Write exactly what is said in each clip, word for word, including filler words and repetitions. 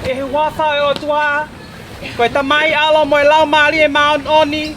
ʻI he huafa ʻo e ʻOtua, ko e Tamai, ʻAlo mo e Laumālie Māʻoniʻoni,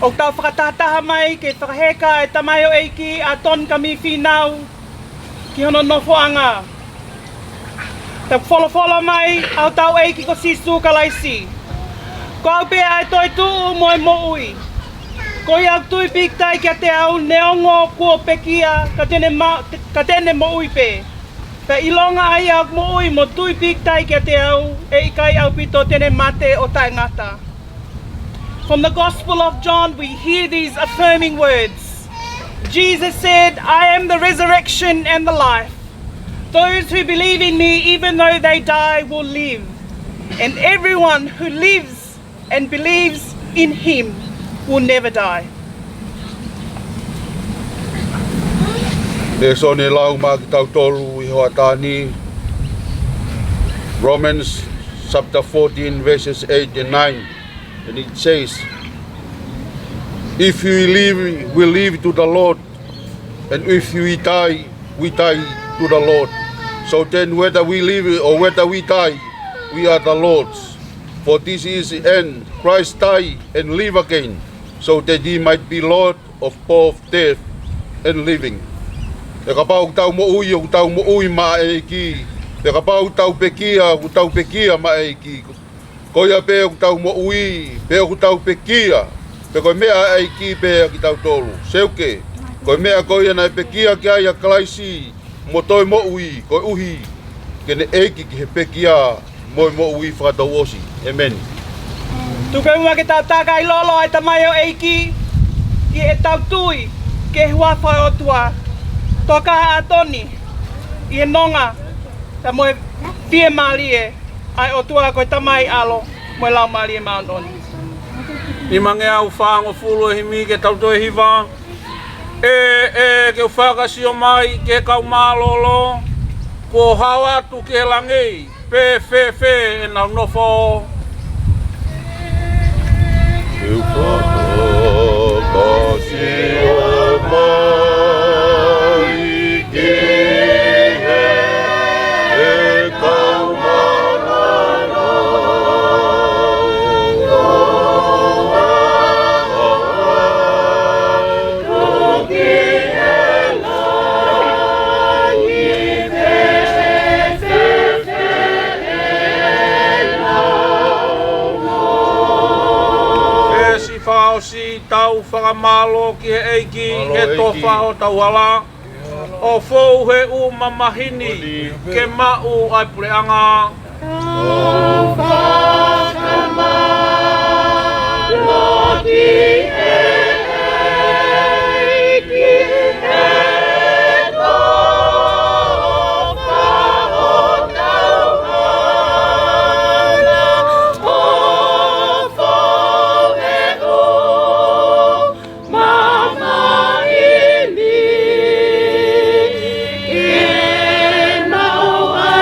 ʻoku tau fakatahataha mai ke fakaheka e tamaioʻeiki ʻAtoni Kamifinau ki hono nofoʻanga. Tau folofola mai ʻa hotau ʻEiki ko Sīsū Kalaisi. Ko au pē ʻa e toetuʻu mo e moʻui. Ko ia ʻoku tui pīkitai kiate au neongo kuo pekia ka te ne ma-, ka te ne moʻui pē. Pea ʻilonga ʻa ia ʻoku moʻui mo tui pīkitai kiate au, ʻe ʻikai ʻaupito te ne mate ʻo taʻengata. From the Gospel of John, we hear these affirming words. Jesus said, "I am the resurrection and the life. Those who believe in me, even though they die, will live. And everyone who lives and believes in him will never die." Lēsoni lau maʻa kitautolu ʻi he hoʻatā ni, Romans chapter fourteen, verses eight and nine. And it says, "If we live, we live to the Lord. And if we die, we die to the Lord. So then, whether we live or whether we die, we are the Lord's. For this is the end. Christ died and live again, so that he might be Lord of both death and living." He kapau ʻoku tau moʻui, ʻoku tau moʻui maʻa e ʻEiki. He kapau ʻoku tau pekia, ʻoku tau pekia maʻa e ʻEiki. Ko ia pē ʻoku tau moʻui, pe ʻoku tau pekia, pea ko e meʻa ʻa e ʻEiki pē ʻa kitautolu. Seuke, ko e meʻa ko ia naʻe pekia ki ai ʻa Kalaisi, mo toe moʻui, koeʻuhi ke ne ʻeiki ki he pekia mo e moʻui fakatouʻosi. ʻĒmeni. Tuku muʻa ke tau taka ʻi lolo ʻa e tamaioʻeiki, ʻi heʻetau tui ki he huafa ʻo e ʻOtua. Toka ʻAtoni, ʻi he nonga, pea mo e fiemālie ʻa e ʻOtua ko e Tamai, ʻAlo mo e Laumālie Māʻoniʻoni. Nimangeau fāngofulu e himi ke tau toe hiva. ʻE, ʻe, ke u fakasio mai ki he kau mālōlō, kuo hao atu ki he langi, pe fēfē ʻenau nofo. Ke u fakasio mai ki he, he kau mālōlō, kuo hao atu ki he langi, pe fēfē ʻenau nofo. Veesi fakaʻosi, tau fakamālō ki he ʻEiki, mālō he ʻEiki, tofa hotau hala, ʻo fou he ʻū mamahi ni ke maʻu ʻa e puleʻanga. Tau fakamālō ki he ʻEiki, he tofa hotau hala, ʻo fou he ʻū mamahi ni ke maʻu ʻa e puleʻanga.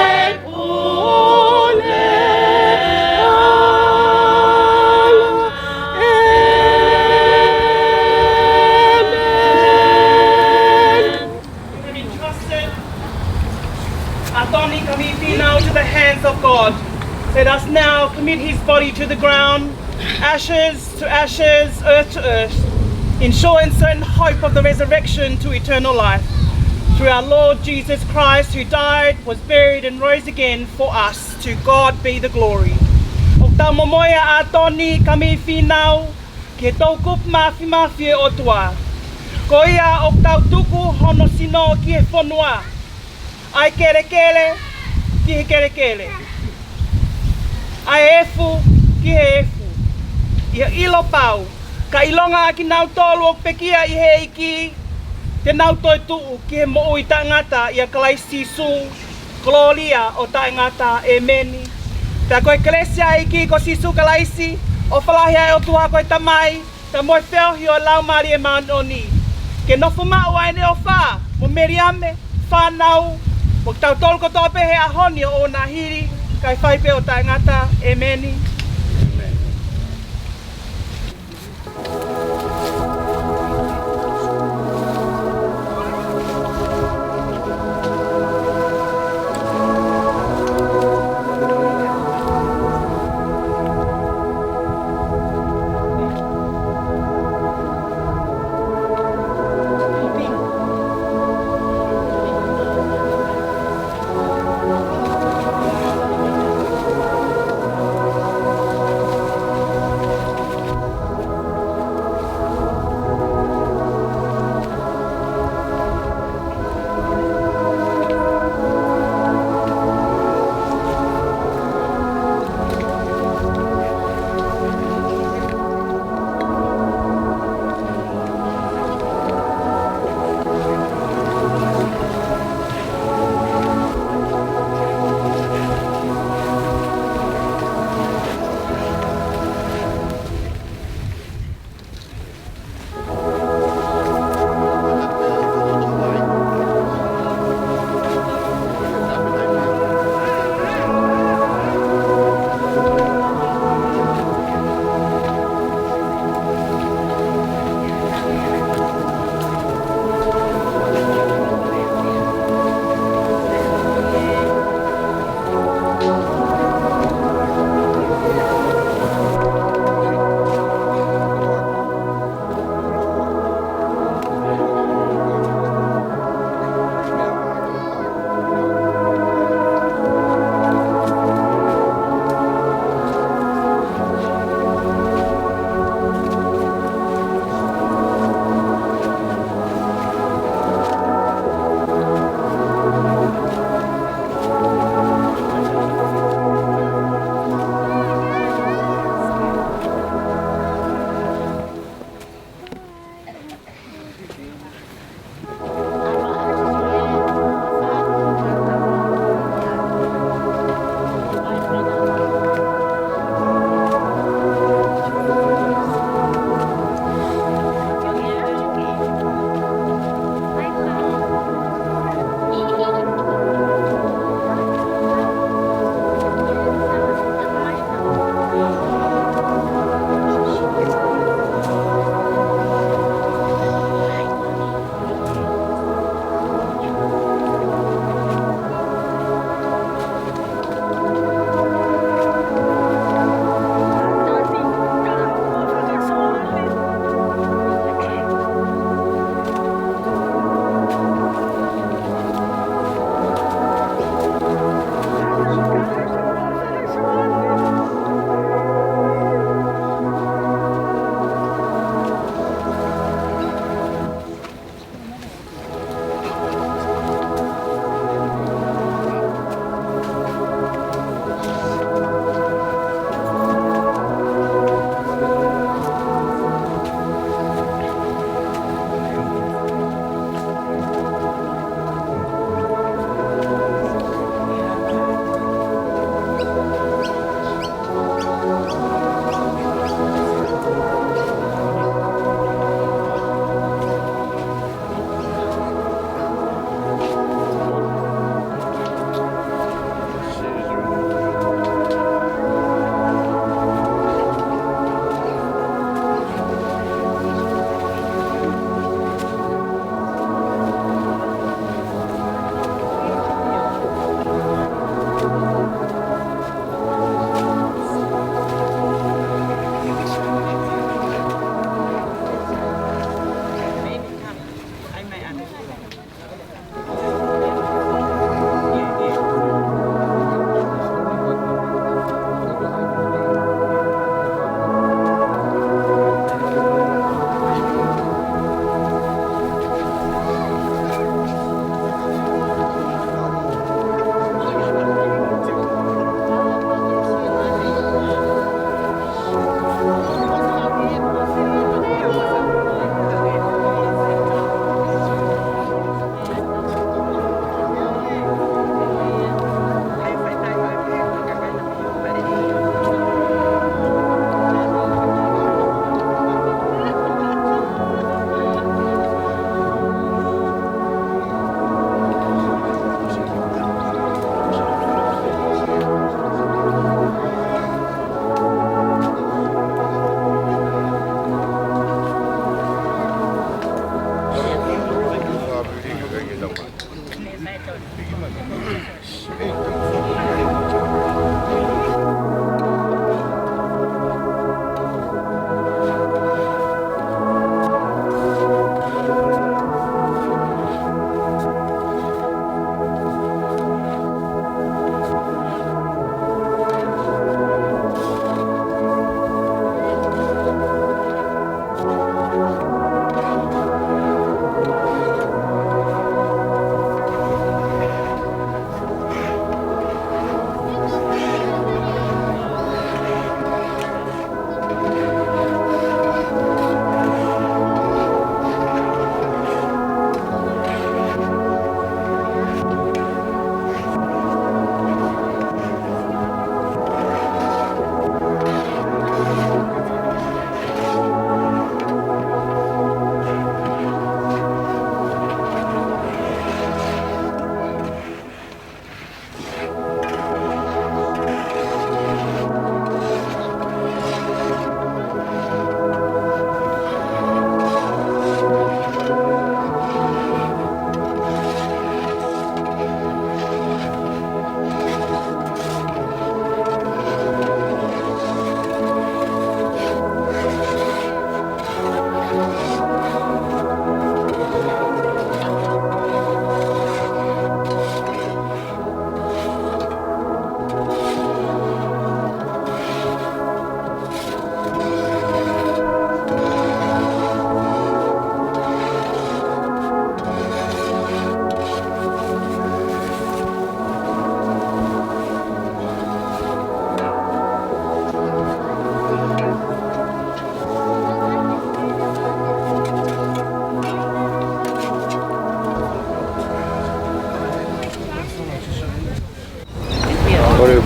ʻĒmeni. Having trusted ʻAtoni Kamifinau to the hands of God, let us now commit his body to the ground, ashes to ashes, earth to earth, in sure and certain hope of the resurrection to eternal life, through our Lord Jesus Christ, who died, was buried, and rose again for us. To God be the glory. ʻOku tau momoi ʻa ʻAtoni Kamifinau ki he toʻukupu māfimafi ʻo e ʻOtua. Ko ia ʻoku tau tuku hono sino ki he fonua, ʻa e kelekele ki he kelekele, ʻa e efu ki he efu, ʻi he ʻilo pau, ka ʻilonga ʻa kinautolu ʻoku pekia ʻi he ʻEiki, te nau toetuʻu ki he moʻui taʻengata ʻia Kalaisi Sīsū. Kolōlia ʻo taʻengata. ʻEmeni. Pea ko e kelesi ʻa e ʻEiki ko Sīsū Kalaisi, ʻofa lahi ʻa e ʻOtua ko e Tamai, pea mo e feohi ʻo e Laumālie Māʻoniʻoni, ke nofo maʻu ʻa ʻene ʻofa mo Meliame, fānau, mo kitautolu kotoa pē he ʻaho ni ʻo ʻona hili, kae fai pē ʻo taʻengata. ʻEmeni.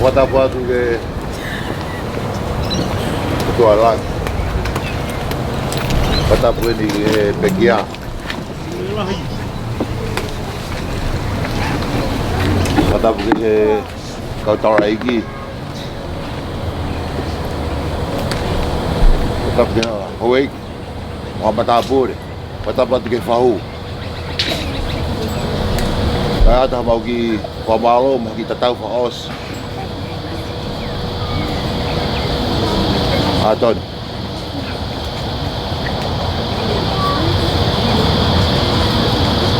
Fakatapu atu ki he ʻOtua ʻi langi. Fakatapu eni ki he pekia. Fakatapu ki he kau taulaʻeiki. Fakatapu ki he houʻeiki mo e matāpule. Fakatapu atu ki he fahu. Kae ʻatā mau ki he fakamālō mo e kiʻi tatau fakaʻosi. ʻAtoni.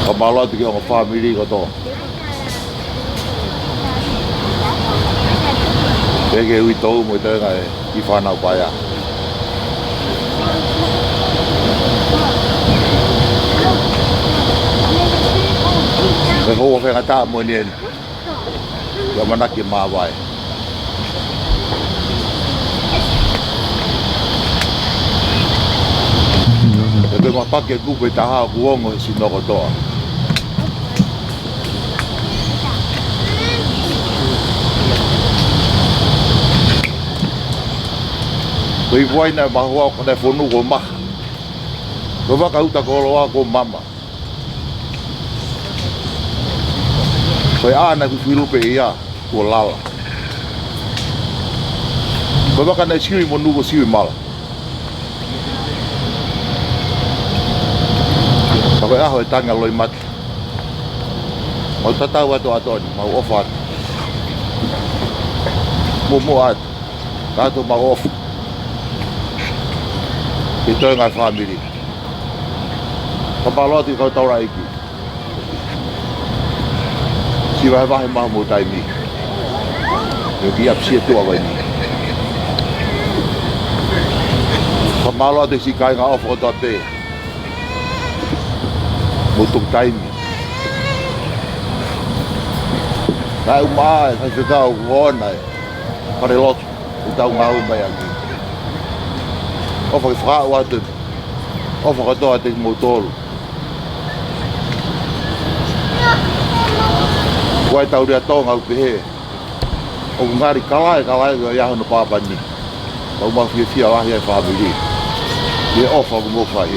Fakamālō atu ki he ongo fāmili kotoa. Pea ki he uitou mo e toenga e kiʻi fānau paea. Ko e houa faingataʻa moʻoni eni. ʻI he ʻamanaki māvae. Pea ko e mapaki e kupu ʻe taha ʻoku ongo he sino kotoa. Ko e ipu ai naʻe mahuʻinga ko ʻene fonu ko Maha. Ko e vaka uta koloa ko Mama. Ko e ʻā naʻe kufilu pē ia kuo lala. Ko e vaka naʻe sivi monū ko Sivi Mala. Ka ko e ʻaho e tangi ʻa Loʻimata. Mau tatau atu ʻAtoni, mau ʻofa atu. Muʻomuʻa atu. Ka ʻoatu homau ʻofa ki he toenga e fāmili. Fakamālō atu ki he kau taulaʻeiki. Siʻi vahevahe mai homou taimi. Pea ʻoku ʻi ai ʻa e ʻapisia tuʻa vai ni. Fakamālō atu ki he siʻi kāinga ʻofa kotoa pē. Mou tuku taimi. Naʻe ʻumaʻā e faifekau ʻoʻona e falelotu ʻoku tau ngāue mai ʻaki. ʻOfa ke fakaaʻu atu. ʻOfa kotoa atu kimoutolu. Ko e tau lea Tonga ʻoku pehē, ʻoku ngali kalaʻe, kalaʻe ʻo e ʻaho hono pāpani. Mau mau fiefia lahi ai fāmili. ʻI he ʻofa ʻoku mou fai.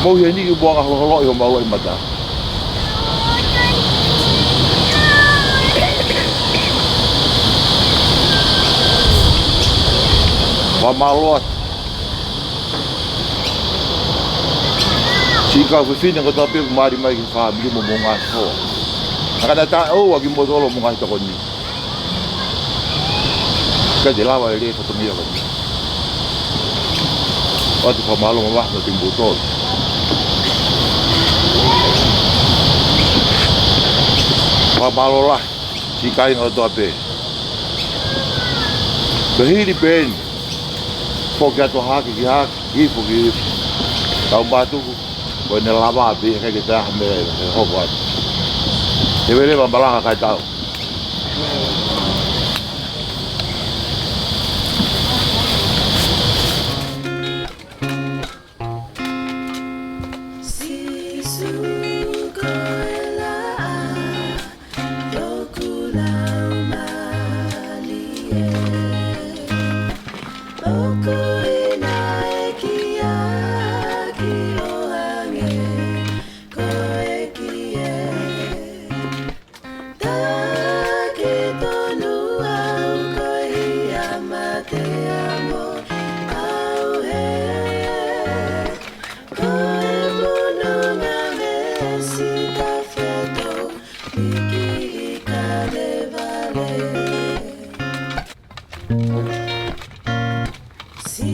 Mou heni ki muʻa holoholoʻi homau Loʻimata. Fakamālō atu. Siʻi kau fefine kotoa pē ʻoku mali mai ki he fāmili mo homo ngaahi hoa. Naʻa ka naʻe taʻeʻoua kimoutolu mo e ngaahi tokoni. Ka te lava e lea fatongia ko eni. ʻOatu fakamālō mamafa kiate kimoutolu. Fakamālō lahi, siʻi kāinga kotoa pē. Ko e hili pē eni. Foki atu hake ki hake, hifo ki hifo. Tau mātuku, ko ʻene lava pē, ʻikai ke toe ʻi ai ha meʻa ʻe hoko atu. Te vele va malanga kae tau. Sīsū ko e laʻā ʻoku laumālie. ʻOku ʻi ai e kiʻi ʻoange ko e ʻEiki ē. Taki tonu au ko ia mate amo au he. Ko e monū ngā meesi ka feto iki i Kalevale. Si